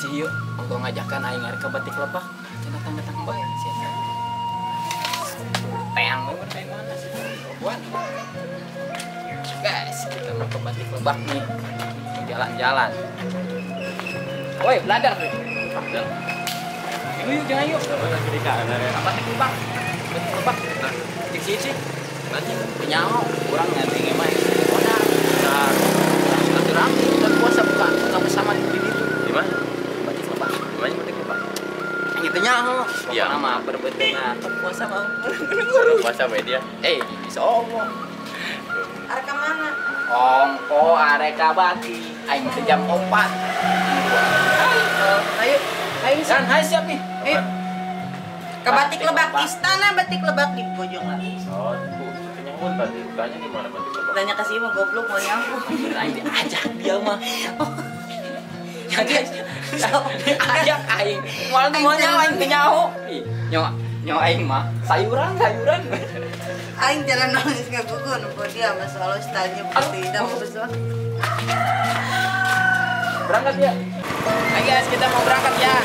Ici ieu ongko ngajakan aing arek ka Batik Lebak. Cenah datang-datang bae sia. Teang we teh mana sih? Wan. Guys, kita mau ke Batik Lebak nih. Jalan-jalan. Woi, belajar nih. Yuk, jangan yuk. Batik Lebak. Batik Lebak. Cek si Ici. Penyaho, kurang nanti mah. Nah, silaturahmi dan puasa buka bersama di situ. Di mana? Batik Lebak. Di mana Batik Lebak? Gitu nyaho. Iya, nama berbeda puasa mau. Puasa bae dia. Insyaallah. Arek mana? Ongko arek ka Bati. Aing teh jam 4. Ayo, ayo Dan hai siap nih. Ayo. Ke Batik Lebak, Istana Batik Lebak di Bojong Lali. Oh, pun tadi tanya di mana Batik Lebak? Tanya ke sini mah goblok mau nyambung. Aing diajak dia mah. Ya guys, diajak aing. Moal moal nyawa aing teu nyaho. Nyawa nyawa aing mah sayuran sayuran. Aing jalan nangis ngagugun nempo dia mah soal stylenya berbeda besok. Berangkat ya. Hai guys, kita mau berangkat ya.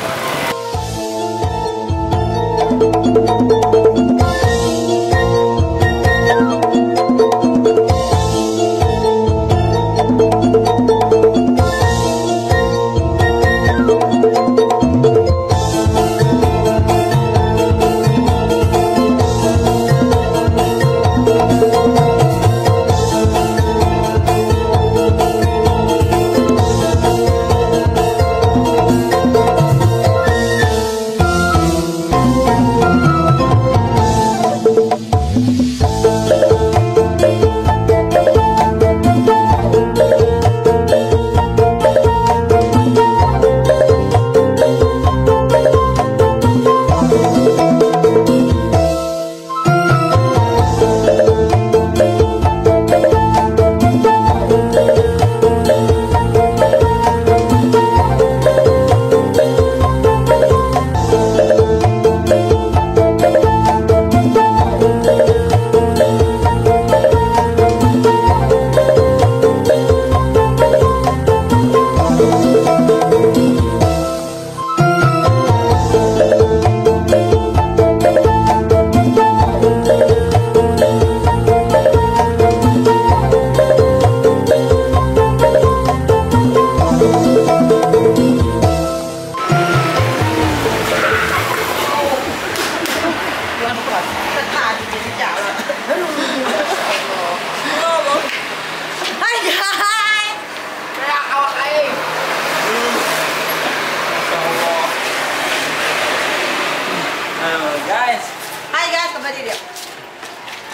Guys. Hai guys, kembali dia.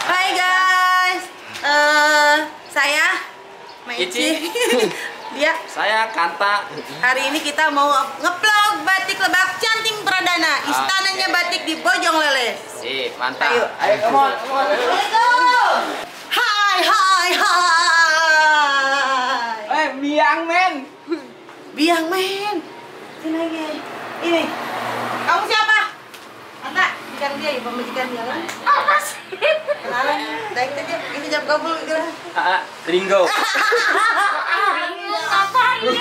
Hai guys, saya Maici. Dia. Saya Kanta. Hari ini kita mau ngeplog Batik Lebak Canting Pradana, istananya batik di Bojong Leles. Sip, mantap. Ayo, ayo, come on, come on. Let's go. Hai, hai, hai. Biang men. Biang men. Sini lagi. Ini. Kamu siapa? Kanta, majikan dia ya, pemajikan dia kan? Apa sih? Kenalan, naik aja, ini jam kabul gitu. Ringo. Ringo apa ini?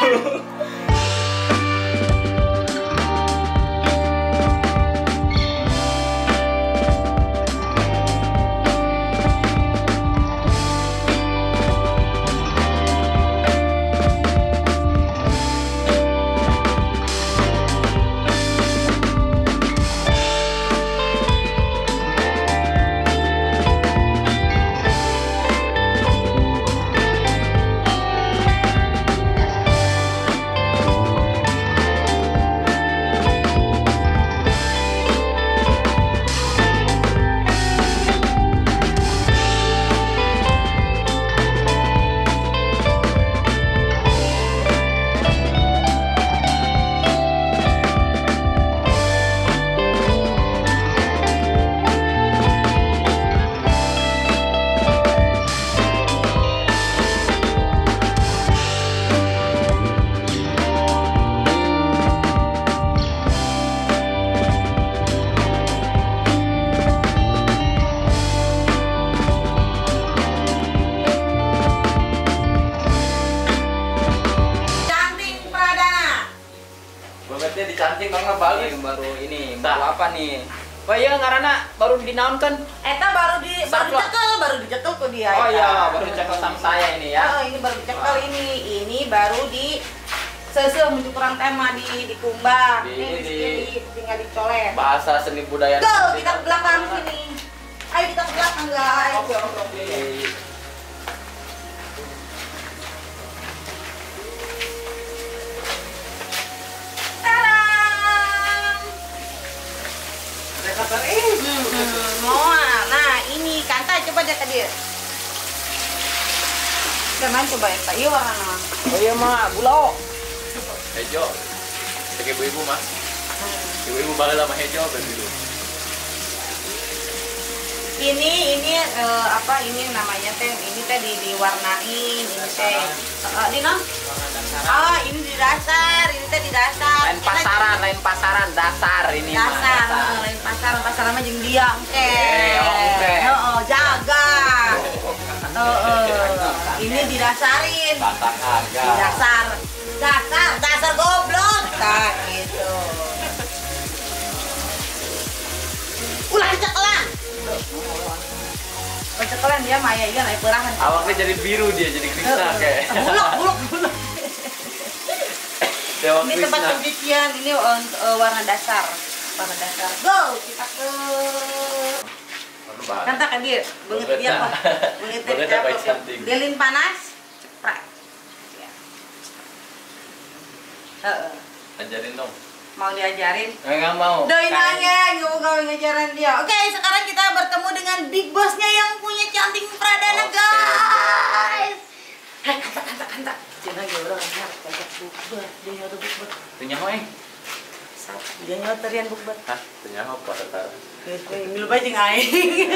baru ini, baru apa nih? Wah iya ngarana baru dinaonkan. Eta baru dicekel ku dia. Oh iya, baru dicekel sama saya ini ya. Oh, ini baru dicekel ini. Ini baru di seuseuh menuju kurang tema di dikumbang. Ini tinggal dicolet. Bahasa seni budaya. Go, kita ke belakang sini. Ayo kita ke belakang, guys. Oke, oke, oke. Nah ini Kanta coba deh tadi. Kita coba ya, iya warna. Oh iya mah, bulau. Hejo, kayak ibu-ibu mah. Ibu-ibu balik sama hejo begitu. Ini apa ini namanya teh? Ini teh diwarnain, ini teh. Di non? Oh, ini di dasar, ini teh di dasar. Lain pasaran, dasar ini. Dasar, lain pasaran, pasaran mah jeung dia, oke. Oke. Heeh, jaga. Ini didasarin. Harga. Dasar, dasar, dasar goblok. Nah, gitu. Ulah dicekelan. Pencekelan dia mah ya, iya naik perahan. Awaknya jadi biru dia, jadi Krishna kayak. Buluk, buluk, buluk. Ini tempat pencucian, ini warna dasar. Warna dasar. Go, kita ke Kanta kan dia, banget dia kok. Banget dia kok. Lilin panas, cepret. Ajarin dong. Mau diajarin? Enggak mau. Doi nanya, nggak mau ngajarin dia. Oke, sekarang kita bertemu dengan big bossnya yang punya Canting Pradana, guys. Hei, kanta, kanta, kanta. Jangan ya orang harus ajak bukber. Dia nyoto bukber. Tanya hoeng. Dia nyoto terian bukber. Hah? Tanya apa sekarang? Milu bae jeung aing.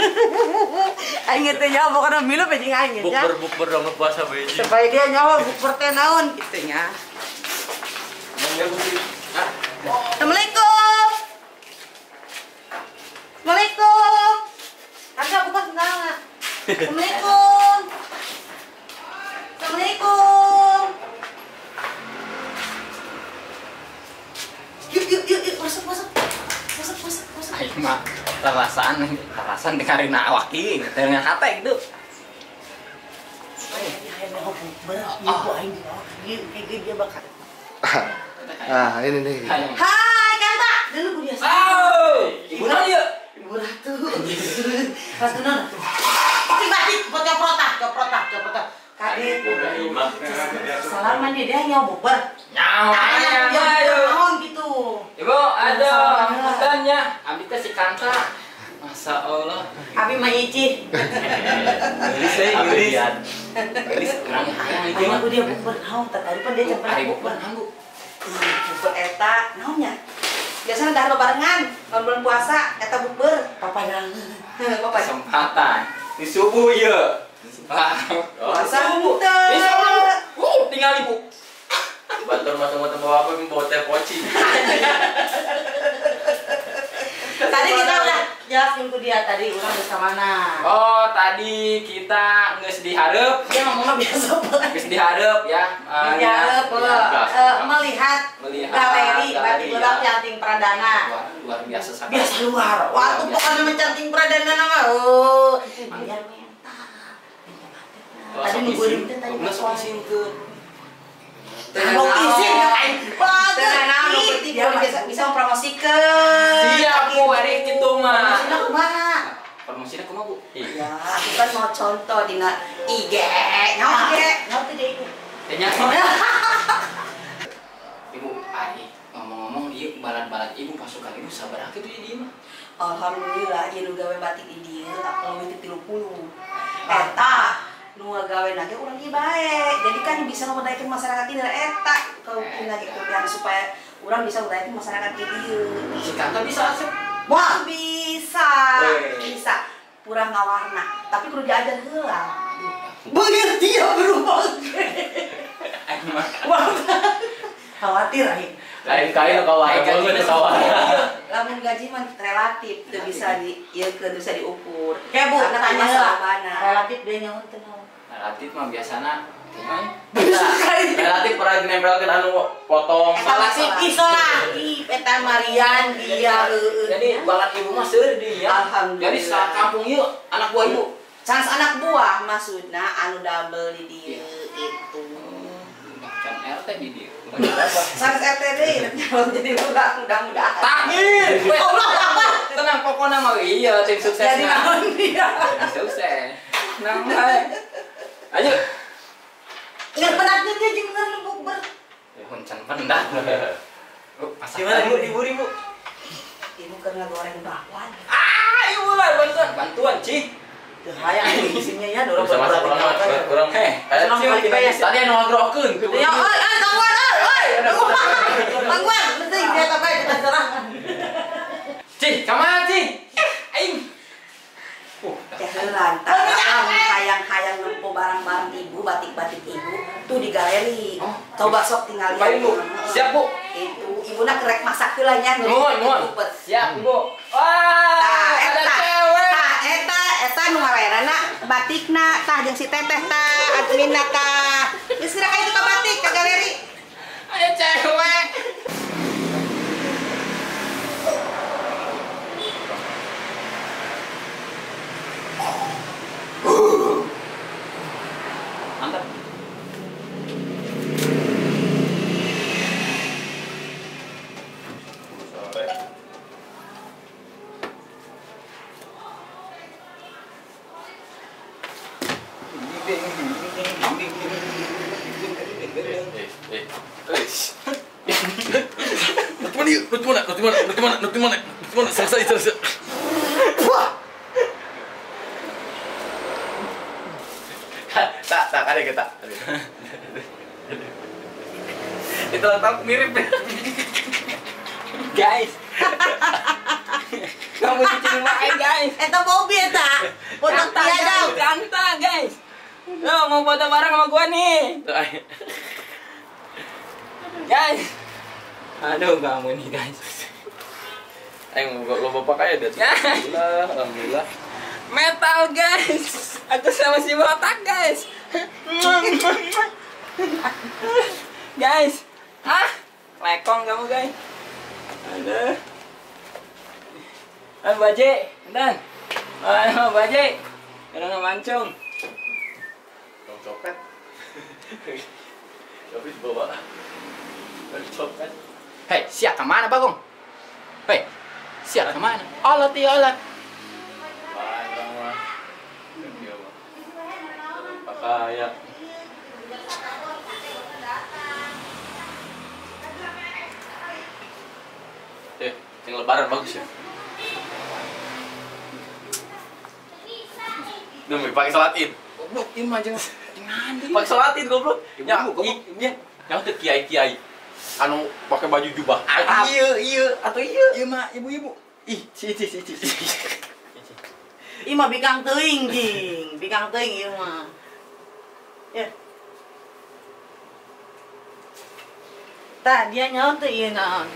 Aing teh nyaho pokona milu bae jeung aing ya. Bukber bukber dong puasa bae. Supaya dia nyaho bukber teh naon kitu nya. Assalamualaikum. Assalamualaikum. Kagak buka sendalnya. Assalamualaikum. Assalamualaikum. Yuk yuk yuk yuk masuk masuk. Masuk masuk masuk. Aing mah terasan dikarina awak ieu, teh hate gitu. Aing mah bukber, ieu aing ieu kayak dia bakal. Nah, ini nih. Hai, Kanta. Dulu biasa. Oh, ibu naon ieu? Ibu Ratu. Ratu naon atuh? Batik buat coprotah, coprotah, coprotah. Kaget. Salaman dia nyawa bukber. Nyawa. Naon gitu. Ibu, ada angkutannya. Abi teh si Kanta. Masa Allah. Abi mah Ici. Gelis euy, gelis. Gelis urang hayang ieu mah. Dia bukber naon teh tadi pan dia cepet bukber naon, Bu? Bukber eta naonnya? Biasanya dahar barengan, kalau bulan puasa eta bukber papadangan. Kesempatan di subuh ieu. Puasa teu. Tinggal ibu. Bantur masuk-masuk bawa apa bawa teh poci. Tadi kita udah jelasin ke dia tadi urang geus ka mana. Oh, tadi kita geus dihareup. Dia ngomongnya biasa banget. Geus dihareup ya. Dihareup melihat galeri batik lebak Canting Pradana. Luar biasa sangat. Biasa luar. Wah, tuh pokoknya mah Canting Pradana mah. Oh, dia minta. Tadi nungguin teh tadi. Geus isinkeun. Mau izin aing banget. Dia bisa mempromosikan. Siap Bu, ari kitu mah. Promosina kumaha? Promosina kumaha, Bu? Ya, aku kan mau contoh dina IG. Nyaho IG, nyaho teh IG. Teh nyaho. Ibu, ari ngomong-ngomong ieu balad-balad ibu pasukan ibu sabaraha kitu di dieu mah? Alhamdulillah ieu nu gawe batik di dieu leuwih ti 30. Eta nu gawe lagi urang ieu bae. Jadi kan bisa memberdayakan masyarakat ini eta kaupin lagi kupian supaya urang bisa memberdayakan masyarakat di dieu. Si Kanta bisa asup. Wah, bisa. Bisa. Purang ngawarna, tapi kudu diajar heula. Bener dia berubah. Wah. Khawatir aing. Lain kain kawan, kawan. Lamun gaji mah relatif, teu bisa di ieu teu bisa diukur. Kayak Bu, karena tanya masalah relatif dia nyaho teu naon. Relatif mah biasana. Relatif pernah dinempelkeun anu potong. Relatif isolasi eta Marian dia heueuh. Jadi bakat ibu mah seueur di ya. Alhamdulillah. Jadi sakampung ieu anak buah ibu. Sans anak buah maksudna anu double di dieu itu. Can RT di dieu. Sans RT deui nyalon jadi lurah mudah-mudahan. Takbir. Allah Akbar. Tenang pokona mah iya tim sukses. Jadi naon dia. Sukses. Nang bae. Ayo. Nggak penatnya dia jeung bukber. Huncan pendat. Gimana ibu, ibu? Ibu keur ngagoreng bakwan. Ah, ibu lah bantuan, bantuan cih. Teu hayang isinya ya dorong kurang. Tadi anu ngagrokeun. Ya, euy, euy, tangguan, euy, euy. Tangguan, penting dia apa kita serah. Cih, kamana cih? Aing. Jahelan, hayang-hayang nempo barang-barang ibu, batik-batik ibu tuh di galeri. Coba sok tinggal lihat. Bu. Siap, Bu. Itu ibuna kerek masak heula nya. Nuhun, nuhun. Siap, Bu. Wah, ada cewek. Tah, eta eta nu ngaranna batikna tah jeung si teteh tah, adminna tah. Geus geura ka itu ka batik ka galeri. Ada cewek. Mantap. Tak ada kita. Itu letak mirip. Guys. Kamu cicing main, guys. Eta Bobby eta. Foto tiada. Kanta, guys. Lo mau foto bareng sama gua nih. Guys. Aduh, kamu nih, guys. Ayo lo bapak kaya deh. Alhamdulillah, alhamdulillah. Metal, guys. Aku sama si botak, guys. Guys. Ah, lekong kamu, guys. Aduh. Ah, Baje, dan. Ah, Baje. Karena mancung. Tong copet. Habis bawa. Copet. Hei, siap kemana, Bagong? Hei, siap kemana? Alat ya, alat. Kayak yang lebaran bagus ya. Demi pakai sholat id. Goblok ieu mah jeung pakai sholat id goblok. Ya, iya. Yang teu kiai-kiai anu pakai baju jubah. Iya, iya atau iya. Ieu mah ibu-ibu. Ih, si. Ieu mah bikang teuing jing, bikang teuing ieu mah. Ya. Tah dia nyaon teu ieu naon?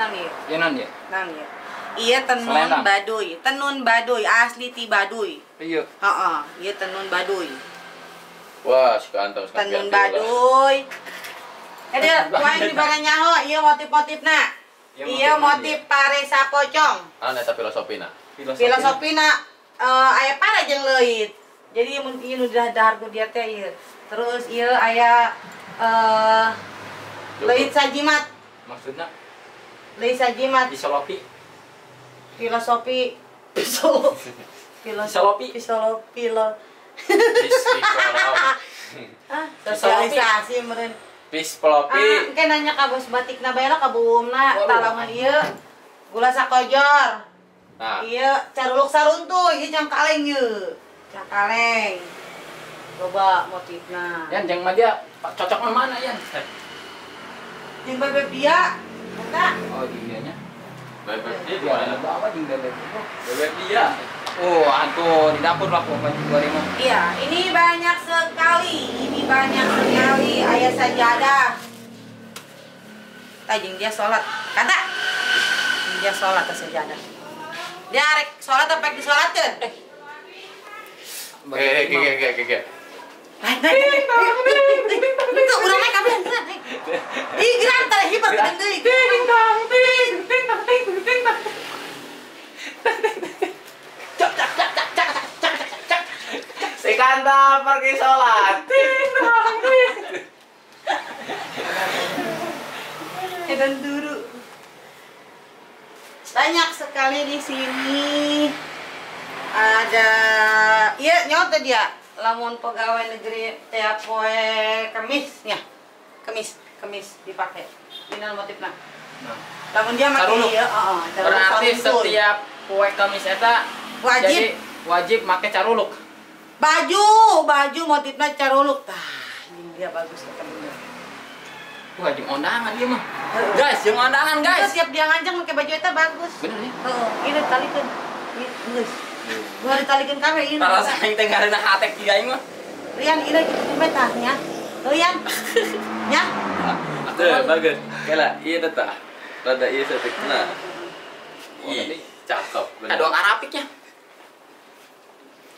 Nang ieu. Ieu naon ieu? Nang ieu. Ieu tenun Baduy, tenun Baduy asli ti Baduy. Iya. Heeh, ieu tenun Baduy. Wah, suka antang tenun Baduy. Ada wae di barang nyaho ieu motif-motifna. Ieu motif paresa pocong. Anu eta filosofina. Filosofina aya pare jeung leuit. Jadi mun ieu nu dahar ku dia teh ieu. Terus ieu aya leuit sajimat. Maksudna? Leuit sajimat. Filosofi. Filosofi. Filosofi. Filosofi. Sosialisasi meureun. Filosofi. Ah, engke nanya ka bos batikna bae lah ka buumna, tah lamun ieu gula sakojor. Nah. Ieu caruluk saruntuy, ieu cangkaleng ieu. Cangkaleng. Loba motifna. Yan jeung mah dia cocok mah mana yan? Jeung bebek dia. Eta. Oh, dianya. Bebek dia di mana? Apa jeung bebek? Bebek dia. Oh, aduh, di dapur lah pokoknya 25. Iya, ini banyak sekali. Ini banyak sekali ayah sajadah. Tajeng dia sholat. Kata. Dia sholat sajadah. Dia arek sholat apa disolatkeun? Oke. Naik naik. Itu urang naik kabeh naik. Ih geran teh hiper geuning deui. Ting tang ting ting tang ting ting tang. Cak cak cak cak cak cak cak cak. Si Kanta pergi sholat. Ting tang ting. Edan duru. Banyak sekali di sini. Ada iya nyaut tadi ya. Lamun pegawai negeri tiap poe Kamis nya. Kemis, kemis dipakai. Ini motifna. Nah. Lamun dia make ieu, heeh. Berarti setiap poe Kamis eta wajib jadi wajib make caruluk. Baju, baju motifna caruluk. Tah, ini dia bagus ketemu. Wah, jeung ondangan ieu mah. Guys, jeung ondangan, guys. Itu tiap dia nganjang make baju eta bagus. Bener ya? Heeh, ini ditalikeun. Ini geus. Gua ditalikeun kabeh ieu. Tarasa aing teh ngareunah hatek kieu aing mah. Rian ieu kitu mah tah nya. Rian. Nya. Tuh, bagus. Kela, ieu teh tah. Rada ieu saeutikna. Ih, cakep bener. Ada Arabiknya.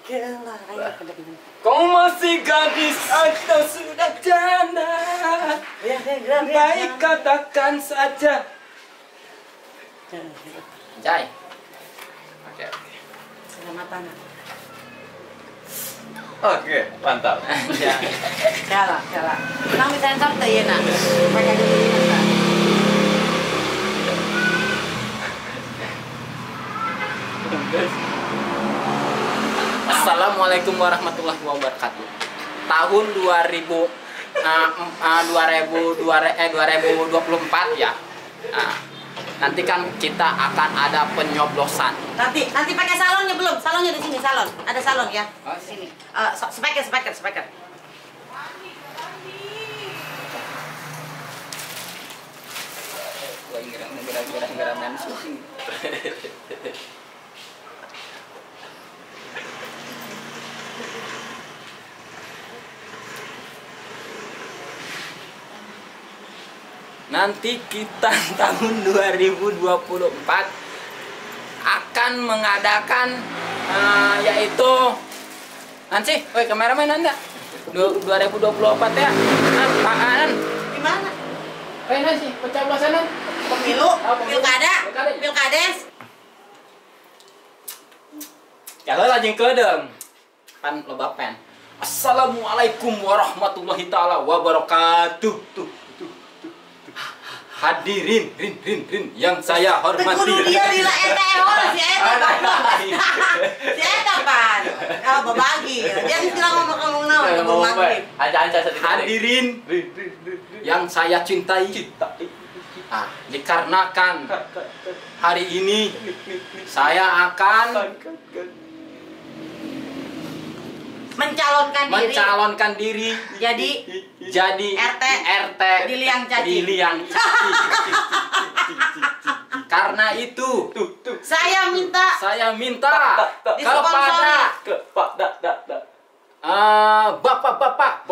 Kela, ayo kedek. Kau masih gadis atau sudah janda? Baik katakan saja. Jai. Oke, oke. Selamatan. Oke, mantap. Jalan, jalan. Nang disensor teh ieu na. Pakai gini na. Assalamualaikum warahmatullahi wabarakatuh. Tahun 2024 ya. Nah, nanti kan kita akan ada penyoblosan. Nanti nanti pakai salonnya belum? Salonnya di sini, salon. Ada salon ya. Oh, di sini. Speaker, speaker, speaker. Nanti kita tahun 2024 akan mengadakan yaitu nanti, woi kameramen Anda 2024 ya. Apaan? Di mana? Woi nanti pencoblosan pemilu, pilkada, pilkades. Ya lah jeung kedeung. Pan loba pen. Assalamualaikum warahmatullahi taala wabarakatuh. Tuh. Hadirin, rin, rin, rin, yang saya hormati. Kudu dia lila eta ehor si eta. Si eta pan. Oh, babagi. Dia geus ngomong-ngomong naon sebelum maghrib. Anca-anca Hadirin yang saya cintai. Ah, dikarenakan hari ini saya akan mencalonkan diri jadi RT di Liang Caci. Di Liang Caci. Karena itu saya minta kepada bapak-bapak,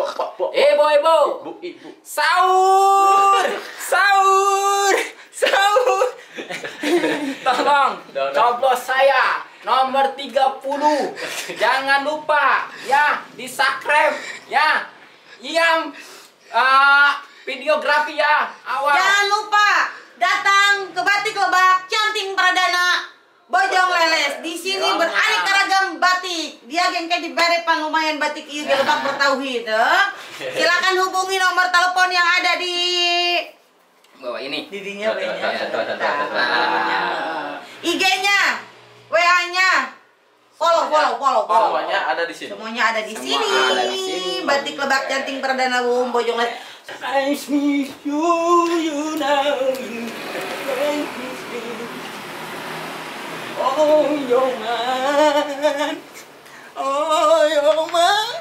ibu-ibu, sahur, sahur, sahur. Tolong coblos saya nomor 30. Jangan lupa ya di subscribe ya. Yang videografi ya awal. Jangan lupa datang ke Batik Lebak Canting Pradana Bojong Leles. Di sini beraneka ragam batik. Dia gengke di berepan lumayan batik ieu Lebak bertauhid. Silakan hubungi nomor telepon yang ada di bawah ini. Didinya banyak. IG-nya, WA-nya, follow. Semuanya ada di sini. Semuanya ada di sini. Batik Lebak Canting Pradana Bojong Leles. I miss you, you know. Oh, your man. Oh, your man.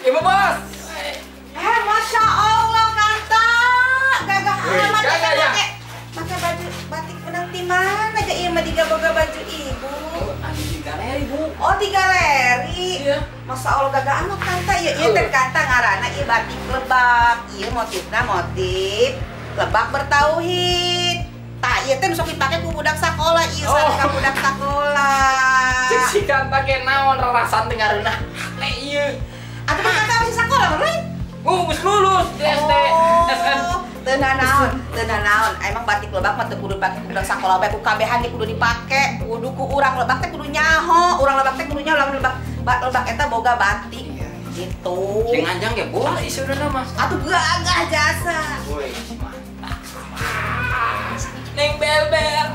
Ibu bos. Masya Allah, Kanta. Gagah amat ya. Pakai baju batik benang di mana aja iya mah digaboga baju ibu. Di galeri, Bu. Oh, di galeri. Iya. Masya Allah gagah amat Kanta. Iya, iya teh Kanta ngaranna ieu batik lebak. Ieu motifna motif lebak bertauhid. Tah ieu teh sok dipake ku budak sakola, ieu sareng ka budak sakola. Cek Si Kanta ge naon rarasan teh ngareunah teh ieu. Atuh mah Kanta masih sakola mah lain. Geus lulus di SD SN. Teu nanaon, teu nanaon. Emang batik Lebak mah teu kudu dipake ku budak sakola bae, ku kabehan ge kudu dipake. Kudu ku urang Lebak teh kudu nyaho, urang Lebak teh kudu nyaho lamun Lebak eta boga batik. Gitu. Sing anjang ge boleh iseureuna mah. Atuh gagah jasa. Woi, mantap. Neng bel-bel.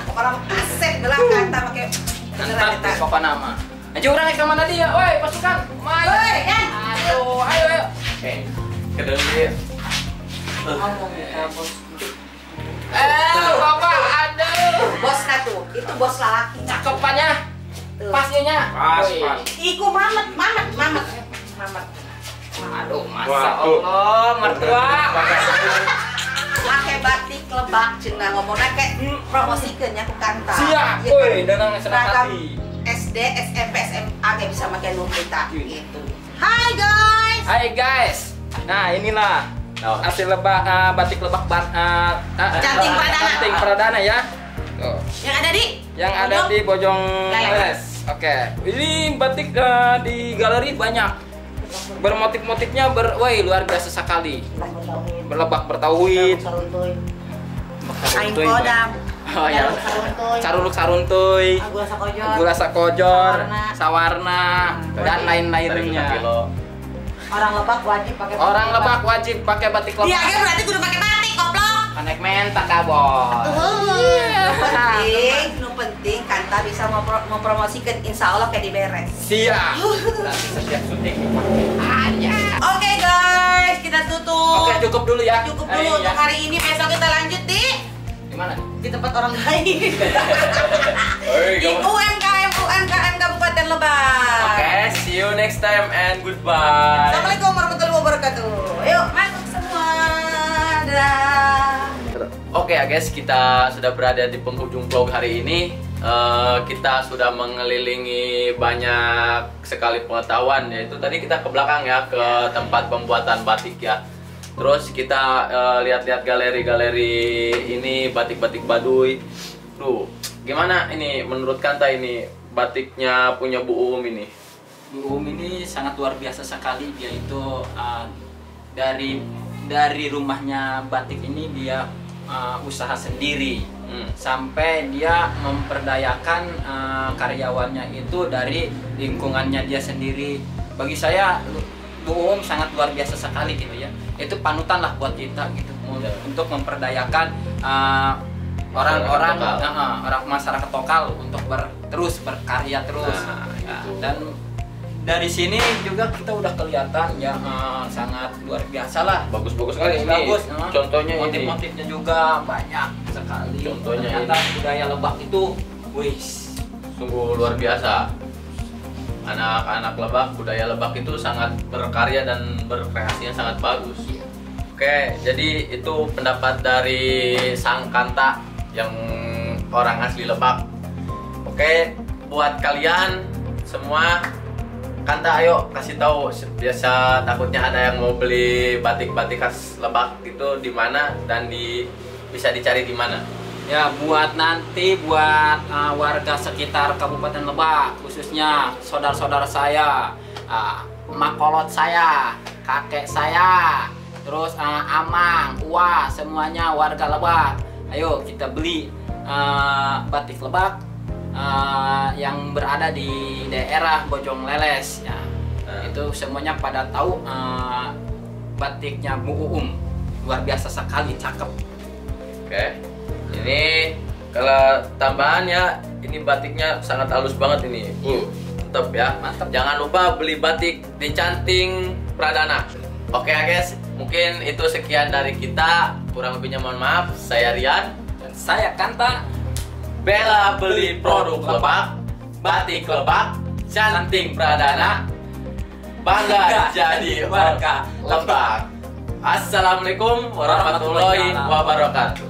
Pokoknya asep gelah Kanta make beneran Mantap eta. pokokna mah. Aja urang ka mana dia? Woi, pasukan. Kumaha? Woi, Yan. Aduh, ayo ayo. Oke. Kedeng dia. Ngomong ya, bos. Bapak, aduh. Bosna tuh, itu bos lalaki. Cakepannya. Tuh. Pasnya. Pas, Woi. pas. Iku mamet, mamet, mamet. Mamet. Aduh, masa Waduh. Allah, mertua. Make batik Lebak cenah ngomongna kayak promosikeun nya ku Kanta. Siap, Ieu woi, danang senang seragam hati. SD, SMP, SMA kayak bisa make nu kita Iya. gitu. Hai guys. Hai guys. Nah, inilah hasil Lebak batik Lebak Canting Pradana. Canting Pradana ya. Tuh. Yang ada di Yang ada Bojong di Bojong Leles. Leles. Oke. Ini batik di galeri banyak. Bermotif-motifnya woi luar biasa sekali. Berlebak bertauhid. Aing kodam. Oh ya. Caruluk saruntuy. Gula sakojor, sawarna, dan lain-lainnya. Orang Lebak wajib pakai batik. Orang Lebak wajib pakai batik Lebak. Iya, ge berarti kudu pakai batik goblok. Anek menta ka, Bos. Penting, nu penting Kanta bisa mempromosikan insya Allah kayak diberes. Siap. Nanti setiap syuting dipakai. Aja. Oke guys, kita tutup. Oke, cukup dulu ya. Cukup dulu untuk hari ini. Besok kita lanjut di Di mana? Di tempat orang lain. Di UMKM UMKM Kabupaten Lebak. Oke, see you next time and goodbye. Assalamualaikum warahmatullahi wabarakatuh. Yuk masuk semua. Dadah. Oke ya guys, kita sudah berada di penghujung vlog hari ini. Kita sudah mengelilingi banyak sekali pengetahuan, yaitu tadi kita ke belakang ya, ke tempat pembuatan batik ya. Terus kita lihat-lihat galeri-galeri ini, batik-batik Baduy. Tuh, gimana ini menurut Kanta ini batiknya punya Bu Uum ini? Bu Uum ini sangat luar biasa sekali. Dia itu dari rumahnya batik ini dia usaha sendiri. Sampai dia memperdayakan karyawannya itu dari lingkungannya dia sendiri. Bagi saya Bu Uum sangat luar biasa sekali gitu ya. Itu panutan lah buat kita gitu untuk memperdayakan orang-orang orang masyarakat lokal untuk terus berkarya terus. Nah, gitu. Dan dari sini juga kita udah kelihatan ya sangat luar biasa lah. Bagus-bagus sekali ini. Bagus. Contohnya ini. Motif-motifnya juga banyak sekali. Contohnya ternyata ini. Budaya Lebak itu, wis, sungguh luar biasa. Anak-anak Lebak, budaya Lebak itu sangat berkarya dan berkreasinya sangat bagus. Iya. Oke, jadi itu pendapat dari Sang Kanta yang orang asli Lebak. Oke, buat kalian semua, Kanta ayo kasih tahu, biasa takutnya ada yang mau beli batik-batik khas Lebak itu di mana dan bisa dicari di mana. Ya, buat nanti buat warga sekitar Kabupaten Lebak, khususnya saudara-saudara saya, makolot saya, kakek saya, terus amang, uwa, semuanya warga Lebak. Ayo kita beli batik Lebak yang berada di daerah Bojong Leles ya. Itu semuanya pada tahu batiknya Bu Uum. Luar biasa sekali, cakep. Oke. Ini kalau tambahan ya, ini batiknya sangat halus banget ini. Mantep ya. Mantep. Jangan lupa beli batik di Canting Pradana. Oke ya guys, mungkin itu sekian dari kita. Kurang lebihnya mohon maaf. Saya Rian dan saya Kanta. Bela beli produk Lebak, batik Lebak, Canting Pradana. Bangga jadi warga Lebak. Assalamualaikum warahmatullahi wabarakatuh.